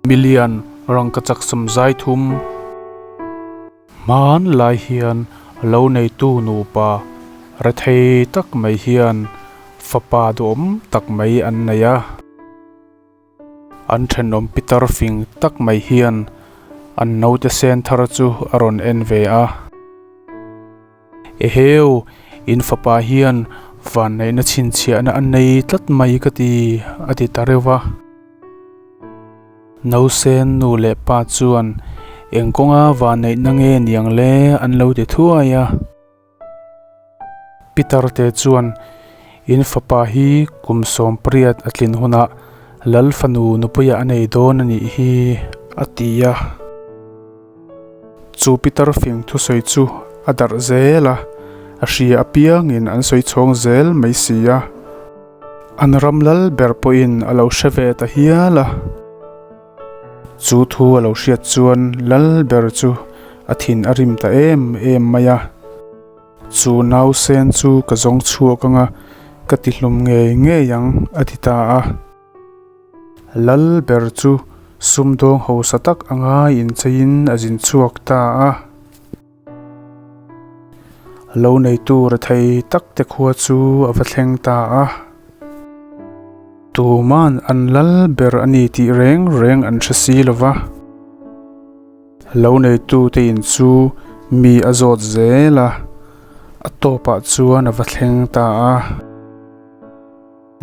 Milian rangkachak sawmzai thum hmanlai hian lo neitu nupa rethei tak mai hian fapa duhawm tak mai an nei a. An thenawm pitar fing tak mai hian an naute sen thar chu a rawn en ve a. Eheu, in fapa hian vanneihna chhinchhiahna a nei tlat mai ka ti, a ti ta reuh va. Nausen nu leh pa chuan eng kawnga vanneihna nge niang le an lo ti thuai a. Peter te chuan in fapa hi kum 80 a tlin hunah Lal fanu nupuiah a nei dawn a nih hi, a ti a. Chu Peter fing thusawi chu a darh zel a, a hria apiangin an sawi chhawng zel mai si a. An ram lal ber pawhin a lo hre ve ta hial a. Chu thu a lo hriat chuan lal ber chu a thin a rim ta em em mai a. Chu nausen chu ka zawng chhuak anga ka ti hlum ngei ngei ang a ti ta a. Lal ber chu sumdawng hausa tak anga incheiin a zin chhuak ta a. Lo neitu rethei tak te khua chu a va thleng ta a. Tuman an lal ber a ni tih reng reng an hre si lo va. Lo neitu te in chu mi a zawt zel a, a tawpah chuan a va thleng ta a.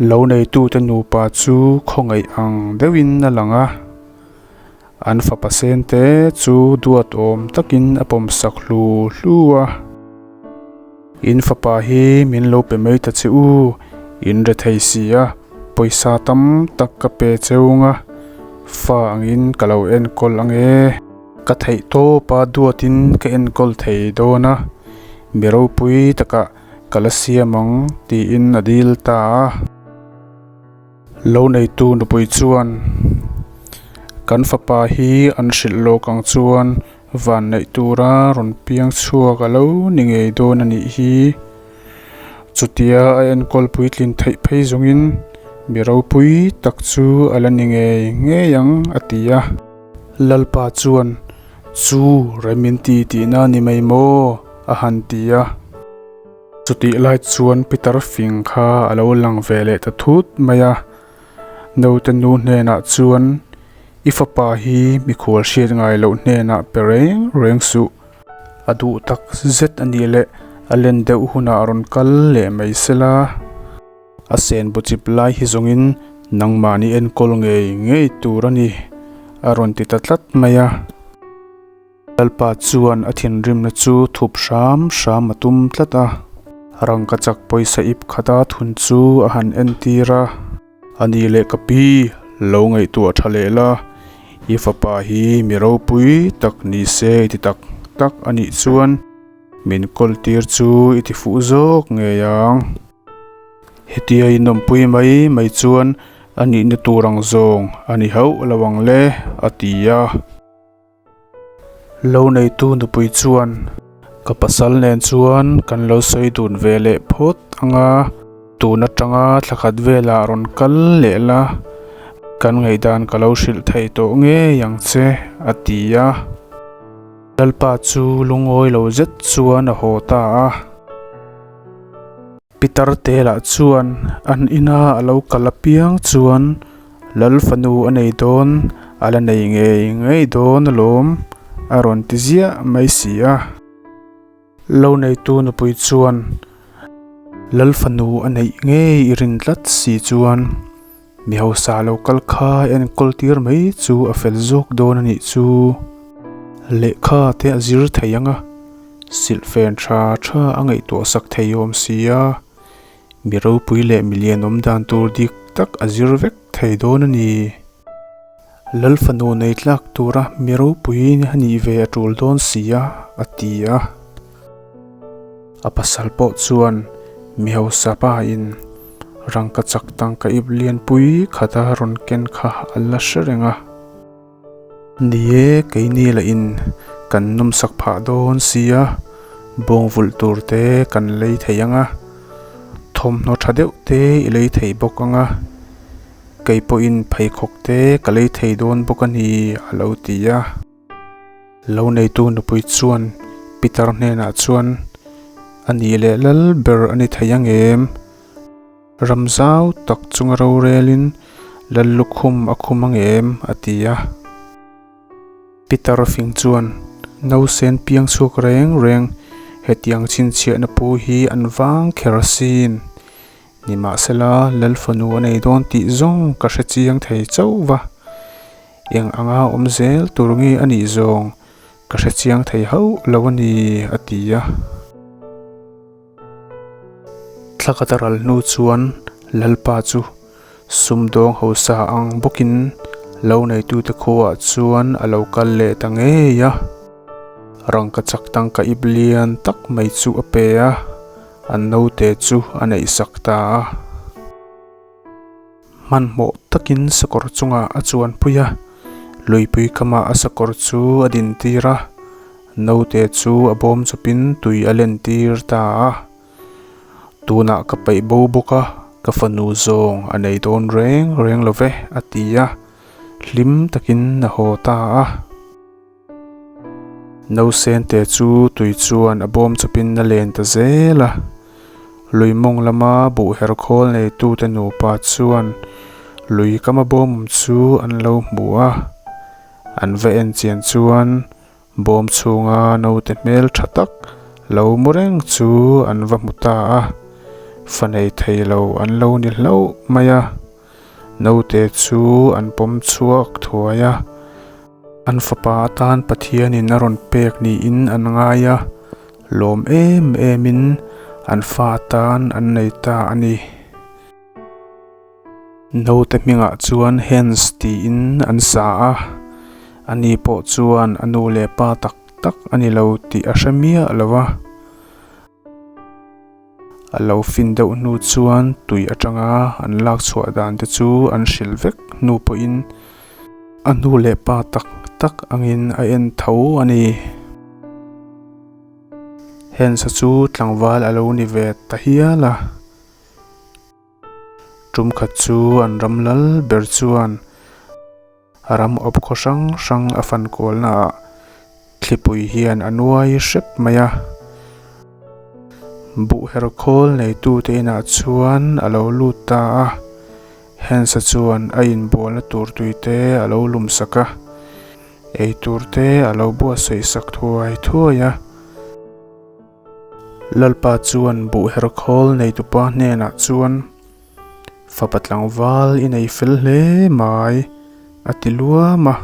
Lo neitute nupa chu khawngaih ang deuhin a lang a, an fapa sente chu duat awm takin a pawmsak hlu hlu a. In fapa hi min lo pe mai ta che u, in rethei si a, pawisa tam tak ka pe cheung a, fa angin ka lo enkawl ang e. Ka theih tawpa duatin ka enkawl thei dawn a, mi ropui takah Ka la siam ang, tiin a dil ta a. Lo neitu nupui chuan, Kan fapa hi an hrilh lawk ang chuan van neih tura rawn piang chhuak a lo ni ngei dawn a nih hi. Chutia a enkawl puitlin theih phei zawngin mi ropui tak chu a la ni ngei ngei ang, a ti a. Lalpa chuan, Chu remin ti tihna ni mai maw? a han ti a. Chutih lai chuan Peter fing kha a lo lang ve leh ta thut mai a. Naute nu hnenah chuan, I fapa hi mikhual hriat ngai loh hnenah pe reng reng suh. A duh tak zet a nih leh a len deuh hunah rawn kal leh mai sela. A sen bu chip lai hi zawngin nangmahni enkawl ngei ngei tur a ni, a rawn ti ta tlat mai a. Lalpa chuan a thinrimna chu thup hram hram a tum tlat a. Rangkachak pawisa ip khata thun chu a han entir a. A ni leh ka pi, lo ngaihtuah tha leh la, i fapa hi mi ropui tak ni se i ti tak tak a nih chuan min kawl tir chu i ti fuh zawk ngei ang. Hetia inawmpui mai mai chuan a nihna tur ang zawng a ni hauh lo ang le, a ti a. Lo neitu nupui chuan, Ka pasal nen chuan kan lo sawi dun ve leh phawt ang a, tun atanga thla khat velah rawn kal leh la, kan ngaihdan ka lo hrilh thei tawh ngei ang che, a ti a. Lalpa chu lungawi lo zet chuan a haw ta a. Pitar te lah chuan an ina a lo kal apiang chuan Lal fanu a nei dawn, a la nei ngei ngei dawn alawm a rawn ti ziah mai si a. Lo neitu nupui chuan Lal fanu a neih ngei i rin tlat si chuan mi hausa lo kal kha enkawl tir mai chu a fel zawk dawn a nih chu. Lehkha te a zir thei ang a. Silhfen tha tha a ngaihtuah sak thei awm si a, mi ropui leh mi lian awm dan tur dik tak a zir vek thei dawn a ni. Lal fanu nei tlak tura mi ropui a nih ve a tul dawn si a, a ti a. A pasal pawh chuan mi hausa pa in rangkachak tangka ip lianpui khata rawn ken kha a la hre reng a. Ni e, keini lah in kan nawmsak phah dawn sia, bawng vulh tur te kan lei thei ang a, thawmhnaw tha deuh te i lei thei bawk ang a. Kei pawhin pheikhawk te ka lei thei dawn bawk a ni, a lo ti a. Lo neitu nupui chuan Peter hnenah chuan, A nih leh lal ber a ni thei ang em? Ram zau tak chunga rorelin lal lukhum a khum ang em? a ti a. Peter fing chuan, Nausen piang chhuak reng reng hetiang chhinchhiahna pu hi an vang kher asin. Nimahsela, Lal fanu a nei dawn tih zawng ka hre chiang thei chauh va. Eng anga awm zel tur nge a nih zawng ka hre chiang thei hauh lo a ni, a ti a. Thla ka ta ral hnu chuan Lalpa chu sumdawng hausa ang bawkin lo neitute khuaah chuan a lo kal leh ta ngei a. Rangkachak tangka ip lian tak mai chu a pe a. An naute chu a neihsak ta a. Hmanhmawh takin sakawr chungah a chuanpui a, luipui kamah a sakawr chu a dintir a, naute chu a bawm chawpin tui a lentir ta a. Tunah ka paih bo bawk a, ka fanu zawng a nei dawn reng reng lo ve, a ti a, hlim takin a haw ta a. Nausente chu tui chuan a bawm chawpin a len ta zel a. Lui mawng lama buh her khawl neitute nupa chuan lui kama bawm awm chu an lo hmu a. An va en chian chuan bawm chhunga naute hmel tha tak lo mu reng chu an va hmu ta a. Fa nei thei lo an lo ni hlauh mai a. Naute chu an pawm chhuak thuai a. An fapa atan Pathianin a rawn pek niin an ngai a, lawm em emin an fa atan an nei ta a ni. Naute hmingah chuan Hans tiin an sa a, ani pawh chuan a nu leh pa tak tak a ni lo tih a hre miah lo a. A lo fin deuh hnu chuan tui atanga an lak chhuah dan te chu an hrilh vek hnu pawhin a hnu leh pa tak tak angin a en tho a ni. Hensa chu tlangval a lo ni ve ta hial a. Tum khat chu an ram lal ber chuan A ram awp khaw hrang hrang a fan kualnaah thlipui hian a nuai hrep mai a. Buh her khawl neitute inah chuan a lo lut ta a, Hensa chuan a inbualna tur tuite a lo lum sak a, eitur te a lo buatsaih sak thuai thuai a. Lalpa chuan buh her khawl neitupa hnenah chuan. Fapa tlangval i nei fel hle mai, a ti luam a.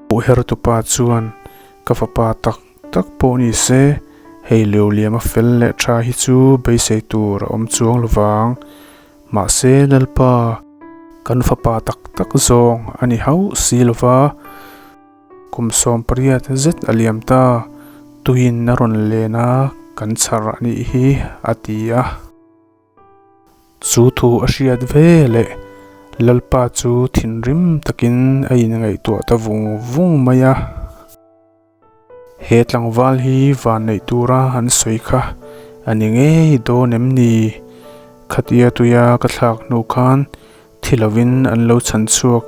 Buhhertupa chuan, Ka fapa tak tak pawh ni se, hei Liuliama fel leh tha hi chu beisei tur a awm chuang lo vang. Mahse, Lalpa, kan fapa tak tak zawng a ni hauh si lo va. Kum 18 zet a liam ta, tuin a rawn len a, kan chhar a nih hi, a ti a. Chu thu a hriat ve leh Lalpa chu thinrim takin a inngaihtuah ta vung vung mai a. He tlangval hi van neih tura an sawi kha a ni ngei dawn em ni? Khatia tuia ka thlak hnu khan thi lovin an lo chhan chhuak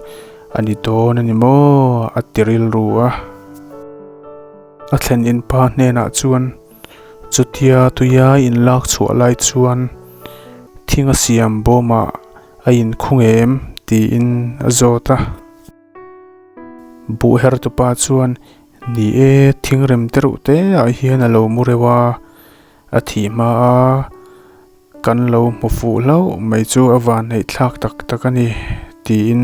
a ni dawn a ni maw? a ti rilru a. A thlen in pa hnenah chuan Chutia tuia inlak chhuah lai chuan thing a siam bawmah a inkhung em tiin a zawt a. Buh hertupa chuan ni e thing rem te reuh te ah hian a lo mu reuh a, a thih hma a kan lo hmu fuh hlauh mai chu a vanneih thlak tak tak a ni tiin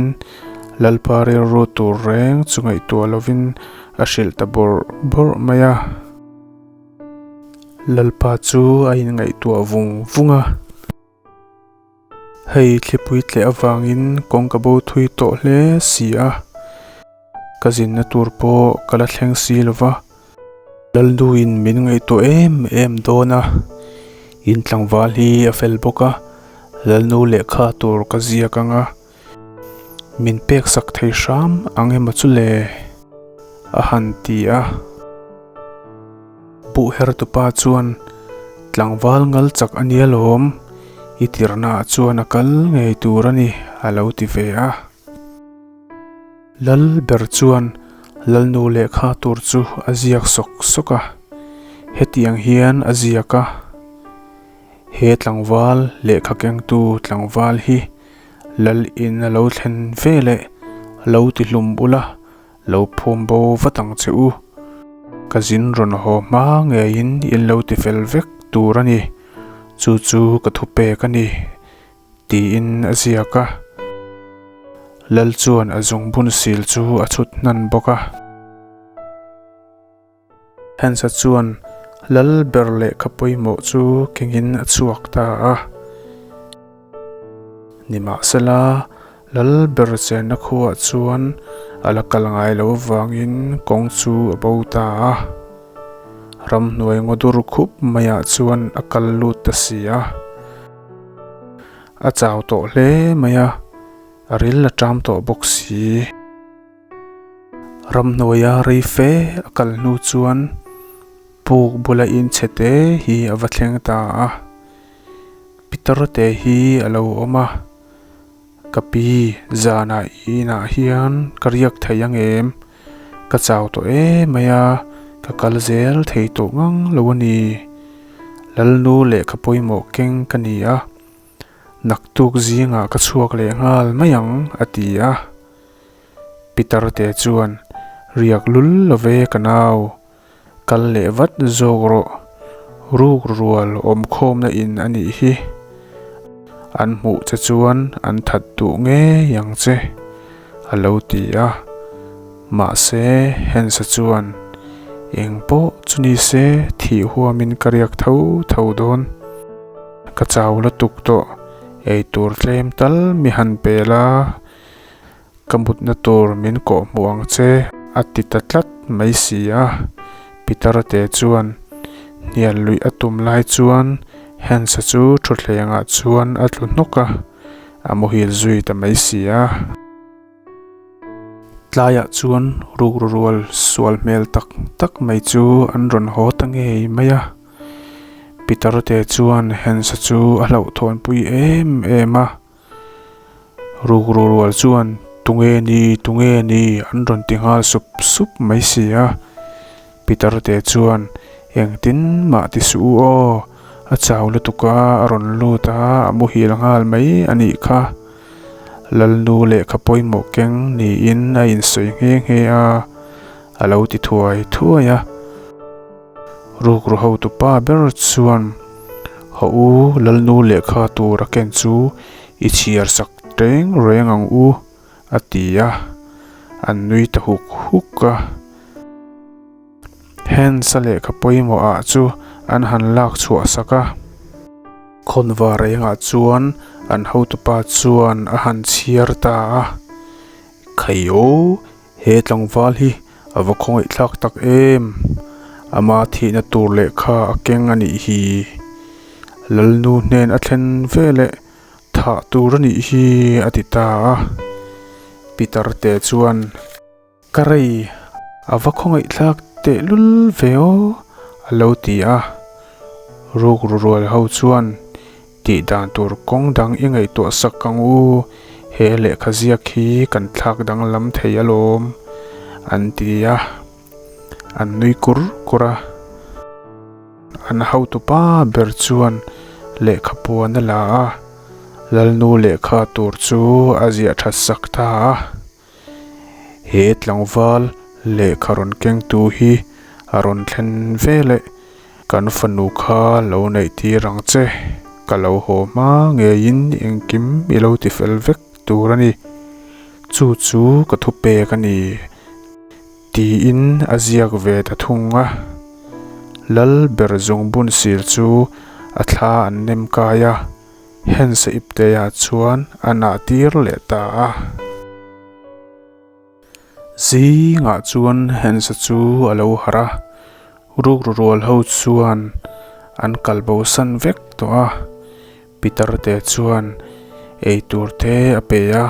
Lalpa rilru tur reng chu ngaihtuah lovin a hrilh ta bawrh bawrh mai a. Lalpa chu a inngaihtuah vung vung a. Hei thlipui tleh avangin kawng ka bo thui tawh hle si a, ka zinna tur pawh ka la thleng si lo va. Lalduin min ngaihtuah em em dawn a, in tlangval hi a fel bawk a, Lalnu lehkha tur ka ziak ang a. Min pek sak thei hram ang emaw chu le? a han ti a. Buhhertupa chuan, Tlangval ngal chak a nia lawm, I tirhnaah chuan a kal ngei tur a ni, a lo ti ve a. Lal ber chuan Lalnu lehkha tur chu a ziak sawk sawk a, hetiang hian a ziak a, He tlangval lehkha kengtu tlangval hi Lal in a lo thlen veleh lo ti hlum ula, Lo phum bo vat ang che u. Ka zin rawn haw hma ngeiin in lo ti fel vek tur a ni. Chu chu ka thu pek a ni, tiin a ziak a. Lal chuan a zungbun sil chu a chhut hnan bawk a. Hensa chuan lal ber lehkha pawimawh chu kengin a chhuak ta a. Nimahsela, lal ber chenna khuaah chuan a la kal ngai lo avangin kawng chu a bo ta a. Ramhnuai ngaw dur khup maiah chuan a kal lut ta si a. A chau tawh hle mai a, a ril a ṭam tawh bawk si. Ramhnuaia rei fe a kal hnu chuan puk bula inchhe te hi a va thleng ta a, Pitar te hi a lo awm a, Ka pi zanah inah hian ka riak thei ang em? Ka chau tawh emai a, ka kal zel thei tawh ngang lo a ni. Lalnu lehkha pawimawh keng ka ni a, naktuk zingah ka chhuak leh nghal mai ang a ti a. Pitar te chuan, Riak lul lo ve ka nau, kal leh vat zawk rawh, ruk rual awmkhawmna in a nih hi. An hmuh che chuan an that duh ngei ang che, a lo ti a. Mahse, Hensa chuan, Eng pawh chu ni se thih huamin ka riak tho tho dawn. Ka chau lutuk tawh, eitur tlem tal mi han pel a. Ka mutna tur min kawh hmuh ang che, a ti ta tlat mai si a. Peter te chuan hnial luih a tum lai chuan Hans-a chu thutthlengah chuan a tlu hnawk a, a muhil zui ta mai si a. Tlaiah chuan rukru rual sual hmel tak tak mai chu an rawn haw ta ngei mai a. Peter te chuan Hans-a chu a hlauhthawnpui em em a. Rukru rual chuan tunge ni tunge ni an rawn ti nghal sup sup mai si a. Peter te chuan engtin mah ti suh u aw, a chau lutuk a, a rawn lut a, a muhil nghal mai a nih kha. Lalnu lehkha pawimawh keng niin a insawi nghe nghe a, a lo ti thuai thuai a. Rukru hotupa ber chuan Haw u Lalnu lehkha tur a ken chu i chhiar sak reng reng ang u a ti a, an nui ta huk huk a. Hans-a lehkha pawimawh ah chu an han lak chhuah sak a. Khawnva rengah chuan an hotupa chuan a han chhiar ta a, Khaio! He tlangval hi a va khawngaihthlak tak em! Ama thihna tur lehkha a keng a nih hi. Lalnu hnen a thlen veleh thah tur a nih hi a ti ta a. Peter te chuan, Ka rei, a va khawngaihthlak tehlul ve aw a lo ti a. Rukru rual ho chuan, Tih dan tur kawng dang i ngaihtuah sak ang u, he lehkha ziak hi kan thlak danglam thei alawm, an ti a. An nui kur kur a. An hotupa ber chuan lehkha puan a la a, Lalnu lehkha tur chu a ziah that sak ta a. He tlangval lehkha rawn kengtu hi a rawn thlen veleh kan fanu kha lo neih tir ang che, ka lo haw hma ngeiin engkim i lo ti fel vek tur a ni, chu chu ka thu pek a ni tiin a ziak ve ta thung a. Lal ber zungbun sil chu a thla an nem kai a. Hensa ipteah chuan a nah tir leh ta a. Zingah chuan Hensa chu a lo harh a, rukru rual ho chuan an kal bo san vek tawh a. Peter te chuan eitur te a pe a,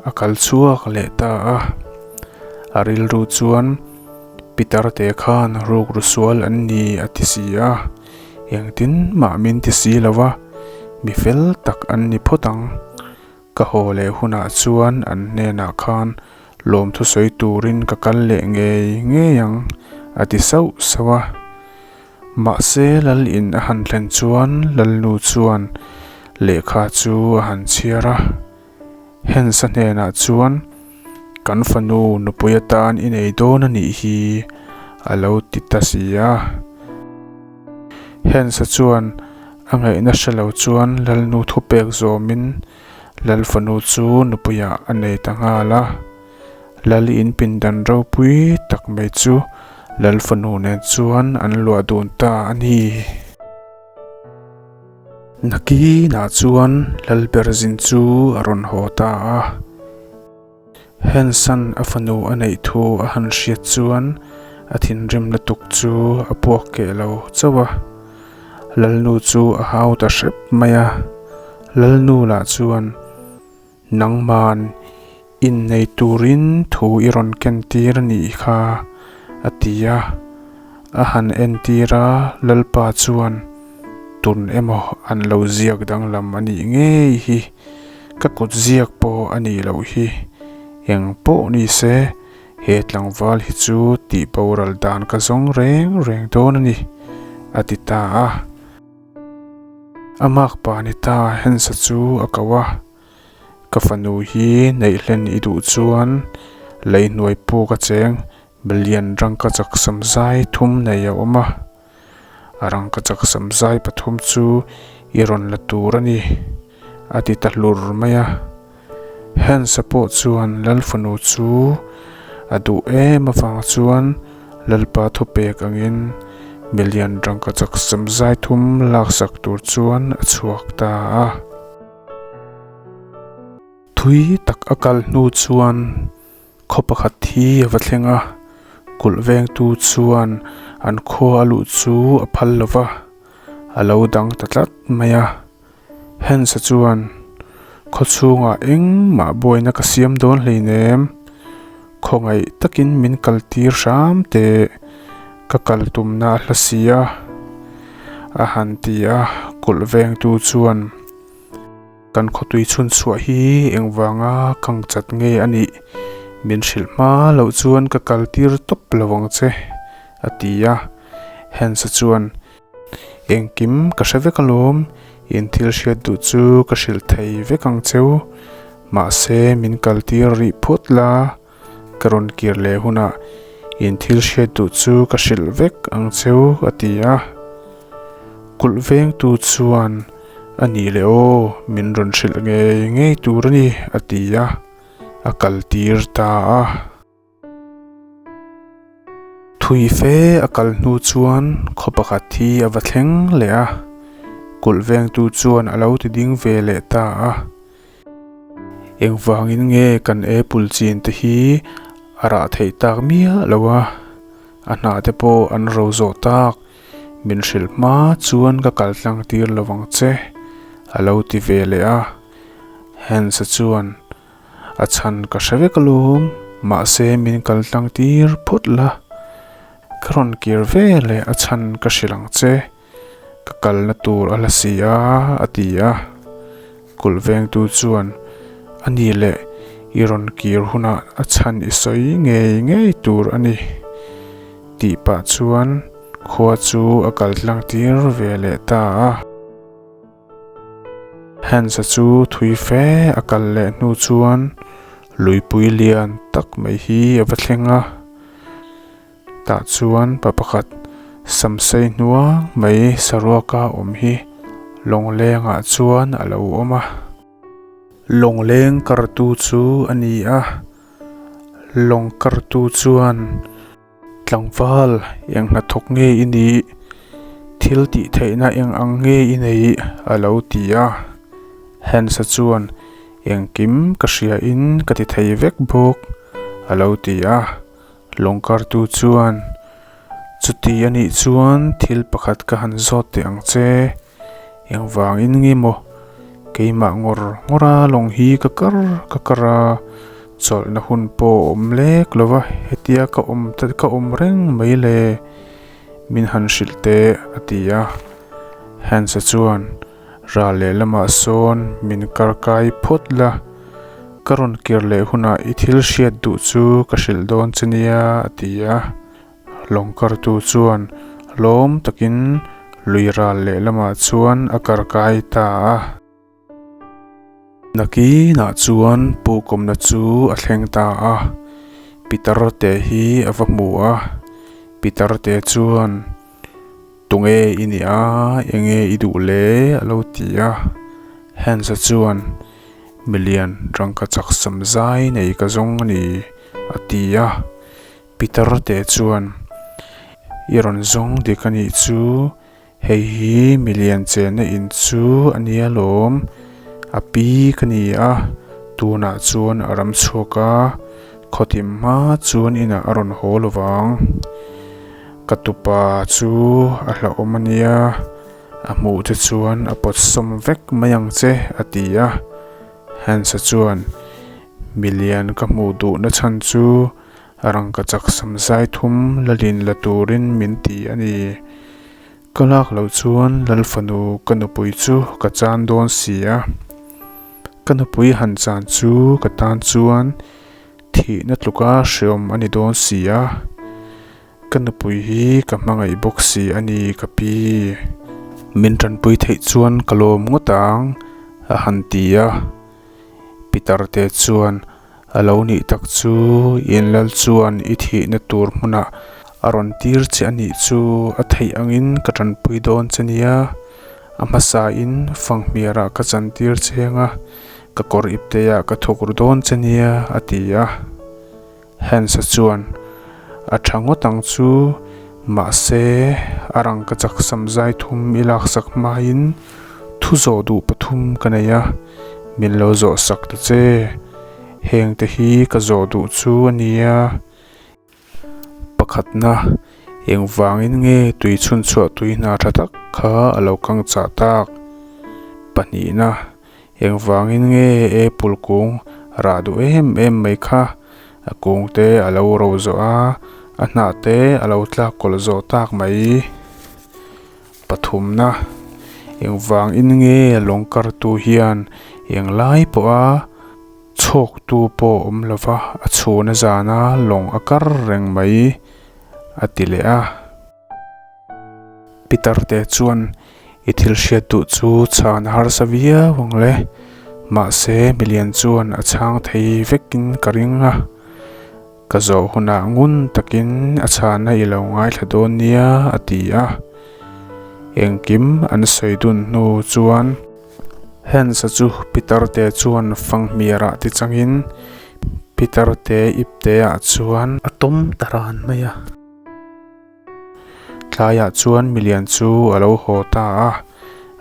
a kal chhuak leh ta a. A rilru chuan Peter te khan rukru sual an ni a ti si a. Engtin mah min ti si lo a, Mi fel tak an ni phawt ang. Ka haw leh hunah chuan an hnenah khan lawmthu sawi turin ka kal leh ngei ngei ang, a ti sauh sauh a. Mahse lal in a han thlen chuan Lalnu chuan lehkha chu a han chhiar a. Hensa hnenah chuan, Kan fanu nupui atan i nei dawn a nih hi, a lo ti ta si a. Hensa chuan a ngaihna hre lo chuan Lalnu thupek zawmin Lal fanu chu nupuiah a nei ta nghal a. Lal in pindan ropui tak mai chu Lal fanu nen chuan an luah dun ta a ni. Nakinah chuan Lalberzin chu a rawn haw ta a. Hensan a fanu a neih thu a han hriat chuan a thinrim lutuk chu a puak keh lo chauh a. Lalnu chu a hau ta hrep mai a. Lalnu lah chuan Nangman innei turin thu i rawn ken tir a nih kha, a ti a. A han entir a, Lalpa chuan, Tun emaw an lo ziak danglam a nih ngei hi, ka kut ziak pawh a nih loh hi. Eng pawh ni se, he tlangval hi chu tih boral dan ka zawng reng reng dawn a ni, a ti ta a. A makpa ni ta Hensa chu a ko a, Ka fanu hi neih hlen i duh chuan lei hnuai puk a cheng million rangkachak samzai thum nei a awm a, a rangkachak samzai pathum chu i rawn la tur a ni, a ti ta hlur mai a. Hensa pawh chuan Lal fanu chu a duh em avang chuan Lalpa thupek angin milian rangkachak samzai thum laksak tur chuan a chhuak ta a. Thui tak a kal hnu chuan khaw pakhat hi a va thleng a, kulh vengtu chuan an khua a luh chu a phal lo va, a lo dang ta tlat mai a. Hensa chuan, Khaw chhungah engmah buaina ka siam dawn hleinem, khawngaih takin min kal tir hram teh, ka kal tumna a hla si a, a han ti a, kulh vengtu chuan, Kan khawtui chhun chhuah hi engvanga kang chat nge a nih, min hrilh hma loh chuan ka kal tir tawp lo ang che, a ti a, Hensa chuan, Engkim ka hre vek alawm, in thil hriat duh chu ka hrilh thei vek ang cheu. Mahse min kal tir rih phut la, ka rawn kir leh hunah in thil hriat duh chu ka hrilh vek ang cheu a ti a. Kulh vengtu chuan a nih leh aw, min rawn hrilh ngei ngei tur a ni a ti a, a kal tir ta a. Thui fe a kal hnu chuan khaw pakhat hi a va thleng leh a, kulh vengtu chuan a lo ti ding ve leh ta a. Engvangin nge kan apple chin te hi a rah theih tak miah lo a, a hnah te pawh an ro zawh tak, min hrilh hma chuan ka kal tlang tir lo vang che, a lo ti ve leh a. Hans-a chuan. A chhan ka hre vek alawm, mahse min kal tlang tir phawt la, ka rawn kir ve leh a chhan ka hrilh ang che, ka kalna tur a la si a, a ti a. Kulh vengtu chuan, A ni leh, i rawn kir hunah a chhan i sawi ngei ngei tur a ni, tih pah chuan khua chu a kal tlang tir ve leh ta a. Hans-a chu thui fe a kal leh hnu chuan luipui lian tak mai hi a va thleng a, tah chuan pa pakhat samsei hnuang mai saruaka awm hi lawnglengah chuan a lo awm a. Lawngleng kartu chu a ni a, lawng kartu chuan. Tlangval, eng hnathawk nge i nih? Thil tih theihna eng ang nge i neih? a lo ti a. Hans-a chuan, Engkim ka hria in ka ti thei vek bawk, a lo ti a. Lawngkartu chuan, Chuti a nih chuan thil pakhat ka han zawt teh ang che. Engvangin nge maw keimah ngawr ngawra lawng hi ka kar ka kar a, chawlhna hun pawh a awm lek lo va, hetia ka awm ta ka awm reng mai le, min han hrilh teh a ti a. Hans-a chuan. Ral lehlamah sawn min kar kai phawt la, ka rawn kir leh hunah i thil hriat duh chu ka hrilh dawn che nia, a ti a. Lawng kartu chuan lawm takin lui ral lehlamah chuan a kar kai ta a. Nakinah chuan pu kawmna chu a thleng ta a, Pitar te hi a va hmu a, Pitar te chuan, Tunge i nih a, enge i duh le? a lo ti a. Hans-a chuan, Milian rangka chak sam zai nei ka zawng a ni, a ti a. Pitar te chuan, I rawn zawng dik a nih chu, Hei hi milian chenna in chu a nia lawm, a pi ka ni a, tunah chuan a ram chhuak a, khawtim hma chuan inah a rawn haw lo vang. Ka tupa chu a hlauhawm a nia, a hmuh te chuan a pawt sawm vek mai ang che a ti a. Hans-a chuan, Milian ka hmuh duhna chhan chu A rangkachak sam zai thum lalin la turin min ti a ni. Ka lak loh chuan Lal fanu ka nupui chu ka chan dawn si a. Ka nupui han chan chu ka tan chuan thihna tluka hreawm a ni dawn si a. Ka nupui hi ka hmangaih bawk si a ni ka pi. Min tanpui theih chuan ka lawm ngawt ang a han ti a. Pitar te chuan A lo nih tak chu in lal chuan i thihna tur hmunah a rawn tir che a nih chu a theih angin ka tanpui dawn che nia. A hmasain fanghmiarah ka chantir cheng a, ka kawr ipteah ka thawk ru dawn che nia a ti a. Hans-a chuan, A tha ngawt ang chu, mahse, a rang ka chak sam zai thum i laksak hmain thu zawh duh pathum ka nei a, min lo zawh sak ta che. Heng te hi ka zawh duh chu a nia. Pakhatna, engvangin nge tui chhunchhuah tui hna tha tak kha a lo kang chah tak? Pahnihna, Engvangin nge apple kung rah duh em em mai kha a kung te a lo ro zawh a, a hnah te a lo tlak kawlh zawh tak mai. Pathumna, engvangin nge lawng kartu hian englai pawha chhawktu pawh awm lova a chhuna zana lawng a kar reng mai a ti leh a. Peter te chuan i thil hriat duh chu chhan a harsa viau ang le, mahse milian chuan a chhang thei vekin ka ring a, ka zawh hunah ngun takin a chhana i lo ngaithla dawn nia a ti a. Engkim an sawi dun hnu chuan Hans-a chu Peter te chuan fanghmiarah ti changin Peter te ipteah chuan a tawm ta ran mai a. Tlaiah chuan milian chu a lo haw ta a,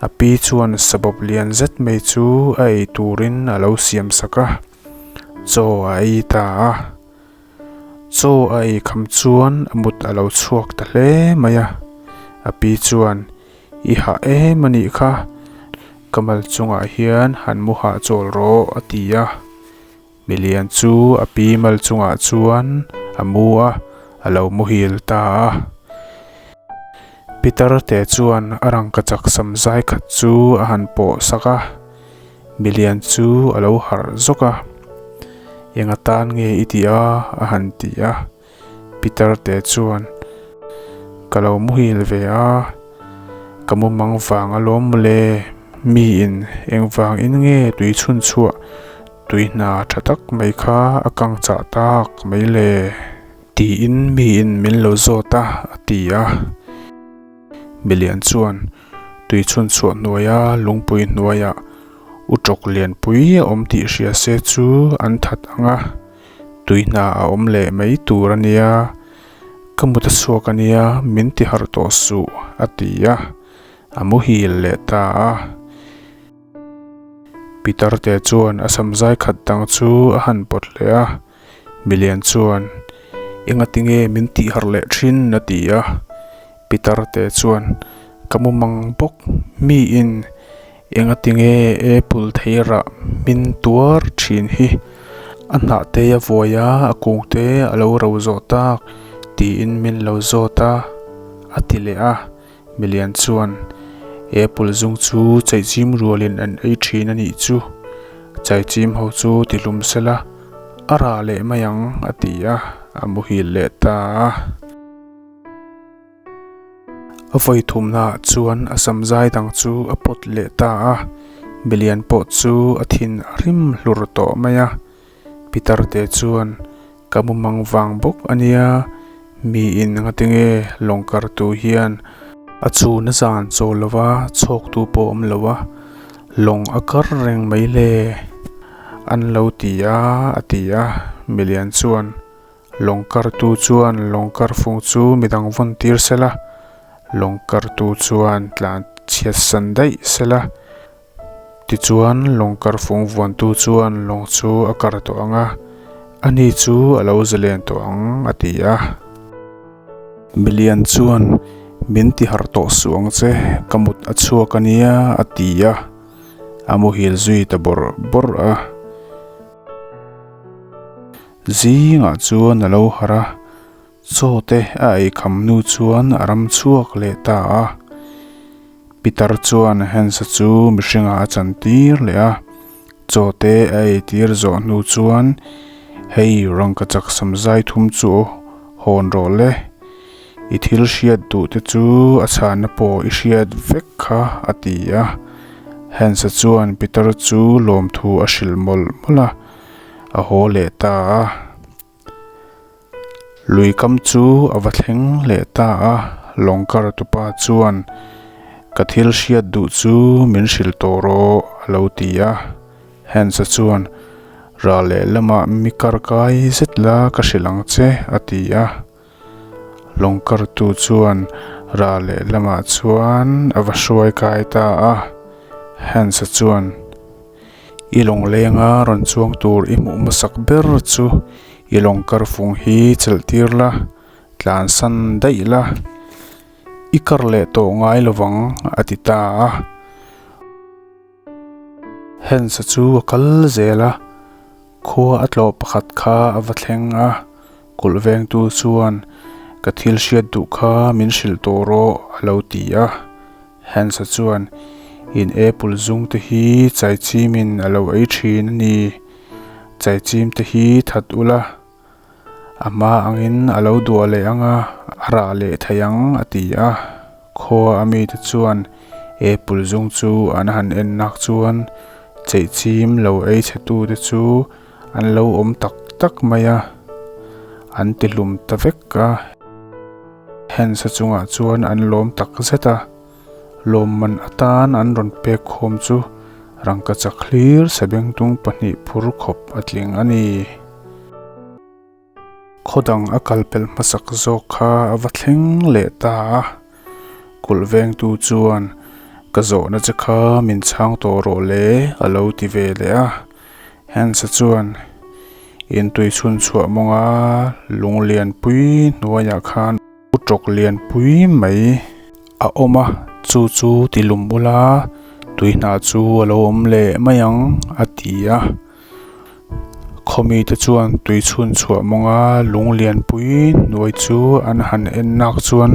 a pi chuan sabawp lian zet mai chu a ei turin a lo siam sak a, chaw a ei ta a. Chaw a ei kham chuan a mut a lo chhuak ta hle mai a, a pi chuan, I hah em a nih kha, ka mal chungah hian han mu hah chawl rawh a ti a. Milian chu a pi mal chungah chuan a mu a, a lo muhil ta a. Pitar te chuan a rangkachak sam zai khat chu a han pawh sak a, milian chu a lo harh zawk a. Eng atan nge i tih a? a han ti a. Pitar te chuan, Ka lo muhil ve a, ka mu mang vang alawm mawle, miin engvang in nge tui chhun chhuah tui hna tha tak mai kha a kang chah tak mai le? Tiin miin min lo zawt a, a ti a. Milian chuan tui chhun chhuah hnuaia lungpui hnuaiah u tawk lianpui a awm tih hria se chu an that ang a. Tui hna a awm leh mai tur a nia, ka mut a chhuak a nia, min ti harh tawh suh, a ti a, a muhil leh ta a. Pitar te chuan a samzai khat dang chu a han pawt leh a, milian chuan, Engati nge min tih harh leh thin? a ti a. Pitar te chuan, Ka mu mang bawk, miin Engati nge apple thei rah hmin tuar thin hi a hnah te a vuai a, a kung te a lo ro zawh tak tiin min lo zawt a, a ti leh a. Milian chuan, Apple zung chu chaichim rualin an ei thin a nih chu. Chaichim ho chu ti hlum sela, a rah leh mai ang, a ti a, a muhil leh ta a. A vawi thumnaah chuan a sam zai dang chu a pawt leh ta a, milian pawh chu a thin a rim hlur tawh mai a. Pitar te chuan, Ka mumang vang bawk a nia, miin ngatinge lawng kartu hian a chhun a zan chawl lova chhawktu pawh awm lo a, lawng a kar reng mai le? An lo ti a, a ti a, milian chuan. Lawng kartu chuan lawng karfung chu midang vawn tir sela, lawng kartu chuan tlan chhiat san daih sela. Tichuan lawng karfung vuantu chuan lawng chu a kar tawh ang a, ani chu a lo zalen tawh ang, a ti a. Milian chuan, Min ti harh tawh suh ang che, ka mut a chhuak a nia, a ti a. A muhil zui ta bawrh bawrh a. Zingah chuan a lo harh a, chaw te a ei kham hnu chuan a ram chhuak leh ta a. Pitar chuan Hans-a chu mihringah a chan tir leh a, chaw te a ei tir zawh hnu chuan, Hei rangkachak samzai thum chu hawn rawh le, i thil hriat duh te chu a chhana pawh i hriat vek kha, a ti a. Hans-a chuan Pitar chu lawmthu a hrilh mawlh mawlh a. A haw leh ta a, lui kam chu a va thleng leh ta a, lawng kar tupa chuan ka thil hriat duh chu min hrilh tawh rawh a lo ti a, Hans-a chuan ral leh lamah mi kar kai zet la ka hrilh ang che a ti a, lawng kar tu chuan ral leh lamah chuan a va hruai kai ta a, Hans-a chuan. I lawng lenga rawn chuang tur i hmuh hmasak ber chu i lawng karfung hi chelh tir la, tlan san daih la, i kar leh tawh ngai lovang a ti ta a. Hans-a chu a kal zel a, khua a tlawh pakhat kha a va thleng a, kulh vengtu chuan ka thil hriat duh kha min hrilh tawh rawh a lo ti a. Hans-a chuan, In apple zung te hi chaichimin a lo ei thin a ni. Chaichim te hi that ula, a hma angin a lo duah leh ang a, a rah leh thei ang, a ti a. Khua a mite chuan apple zung chu an han en nak chuan chaichim lo ei chhe tute chu an lo awm tak tak mai a, an ti hlum ta vek a. Hans-a chungah chuan an lawm tak zet a, lawmman atan an rawn pek khawm chu rangkachak hlir sabengtung pahnih phur khawp a tling a ni. Khaw dang a kal pelh hmasak zawk kha a va thleng leh ta a, kulh vengtu chuan ka zawhna che kha min chhang tawh rawh le a lo ti ve leh a. Hans-a chuan intui chhun chhuah mawnga lung lianpui hnuaiah khan utawk lianpui mai a awm a, chu chu ti lum ula tui hna chu a lo awm leh mai ang a ti a. Khawmite chuan tui chhun chhuah mawnga lung lianpui hnuai chu an han en nak chuan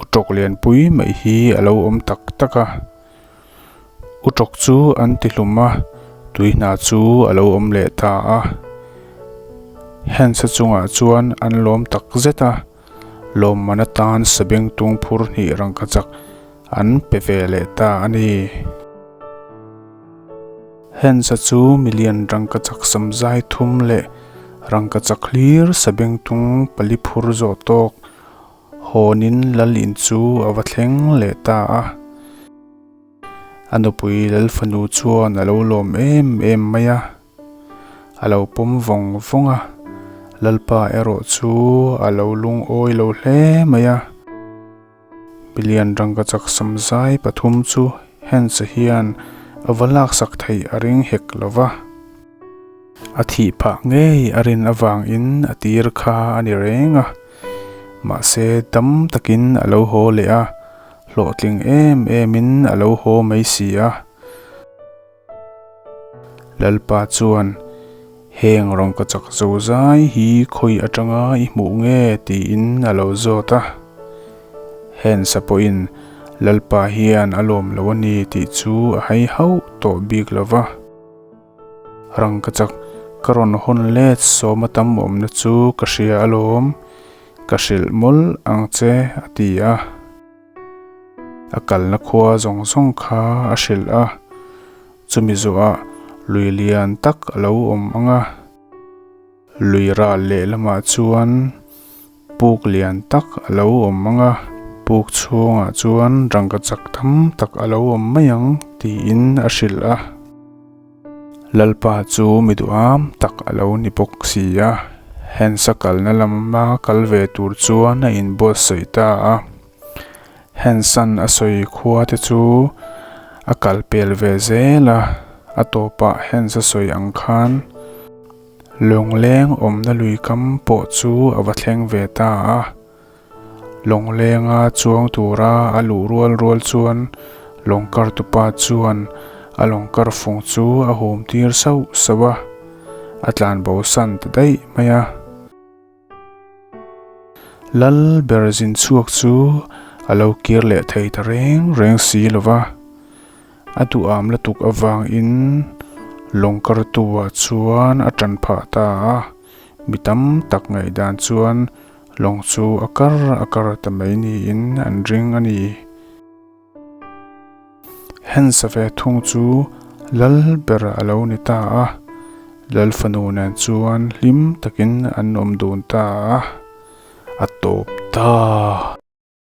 utawk lianpui mai hi a lo awm tak tak a. Utawk chu an ti hlum a, tui hna chu a lo awm leh ta a. Hans-a chungah chuan an lawm tak zet a, lawmman atan sabengtung phur hnih rangkachak an pe ve leh ta a ni. Hans-a chu milian rangkachak samzai thum leh rangkachak hlir sabengtung pali phur zawh tawk Hawnin lal in chu a va thleng leh ta a. A nupui lal fanu chuan a lo lawm em em mai a, a lo pawm vawng vawng a, Lalpa erawh chu a lo lungawi lo hle mai a. Milian rangkachak samzai pathum chu Hans-a hian a va laksak theih a ring hek lo va. A thih phah ngei a rin avangin a tir kha a ni reng a, mahse dam takin a lo haw leh a, hlawhtling em emin a lo haw mai si a. Lalpa chuan, Heng rawngkachak zozai hi khawi atanga i hmuh nge? tiin a lo zawt a. Hans-a pawhin. Lalpa hian a lawm lo a ni tih chu a hai hauh tawh bik lo va. Rangkachak ka rawn hawn let sawma tam awmna chu ka hria alawm, ka hrilh mawlh ang che a ti a. A kalna khua zawng zawng kha a hrilh a, chumi zawhah lui lian tak a lo awm ang a. Lui ral lehlamah chuan puk lian tak a lo awm ang a, puk chhungah chuan rangkachak tam tak a lo awm mai ang tiin a hrilh a. Lalpa chu mi duham tak a lo ni bawk si a, Hensa kalna lama kal ve tur chuan a inbuatsaih ta a. Hensan a sawi khua te chu a kal pel ve zel a, a tawpah Hensa sawi ang khan Lawngleng awmna lui kam pawh chu a va thleng ve ta a. Lawnglenga chuang tura a luh rual rual chuan lawngkartupa chuan a lawngkar fung chu a hum tir sauh sauh a, a tlanbo san ta daih mai a. Lal ber zin chhuak chu a lo kir leh thei ta reng reng si lo va, a duham lutuk avangin lawng kartuah chuan a tan phah ta a, mi tam tak ngaihdan chuan lawng chu a kar a kar ta mai niin an ring a ni. Hensa ve thung chu lal ber a lo ni ta a, lal fanu nen chuan hlim takin an awm dun ta a, a tawp ta.